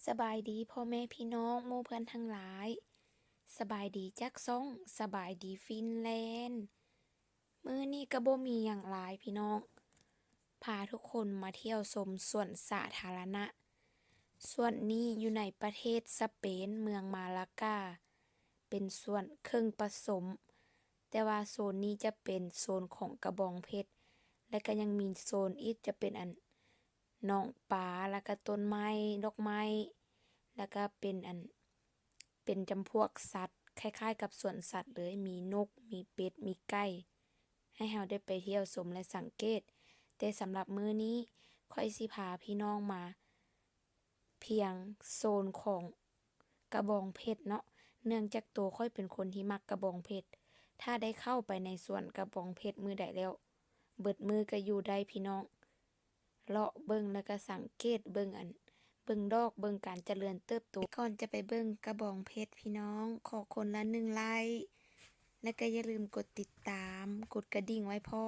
ສະບາຍດີພໍ່ແມ່ພີ່ນ້ອງໝູ່ເພື່ອນທັງຫຼາຍ, ສະບາຍດີຈາກຊ່ອງສະບາຍດີຟິນແລນ. ມື້ນີ້ກໍບໍ່ມີຫຍັງຫຼາຍພີ່ນ້ອງ, ພາທຸກຄົນມາທ່ຽວຊົມສວນສາທາລະນະ. ສວນນີ້ຢູ່ໃນປະເທດສະເປນ, ເມືອງມາລາກາ, ເປັນສວນເຄິ່ງປະສົມ, ແຕ່ວ່າໂຊນນີ້ຈະເປັນໂຊນຂອງກະບອງເພັດ, ແລະ ກໍຍັງມີໂຊນອີກຈະເປັນອັນ ໜອງປາ ແລ້ວກະຕົ້ນໄມ້ ດອກໄມ້ ແລ້ວກະເປັນອັນ ເປັນຈຳພວກສັດ ຄ້າຍໆກັບສວນສັດເລີຍ, ມີນົກ ມີເປັດ ມີໄກ່ ໃຫ້ເຮົາໄດ້ໄປທ່ຽວຊົມ ແລະ ສັງເກດ. ແຕ່ສຳລັບມື້ນີ້ ຂ້ອຍຊິພາພີ່ນ້ອງມາພຽງໂຊນຂອງກະບອງເພັດເນາະ, ເນື່ອງຈາກໂຕຂ້ອຍເປັນຄົນທີ່ມັກກະບອງເພັດ. ຖ້າໄດ້ເຂົ້າໄປໃນສວນກະບອງເພັດມື້ໃດແລ້ວ ເບິດມື້ກໍຢູ່ໄດ້ພີ່ນ້ອງ. ເລາະເບິ່ງ ແລ້ວກໍສັງເກດເບິ່ງອັນ ເບິ່ງດອກ ເບິ່ງການຈະເລີນເຕີບໂຕ. ກ່ອນຈະໄປເບິ່ງກະບອງເພັດພີ່ນ້ອງ ຂໍຄົນລະໜຶ່ງໄລ້ ແລ້ວກໍຢ່າລືມກົດຕິດຕາມ ກົດກະດິ່ງໄວ້ພ້ອມ.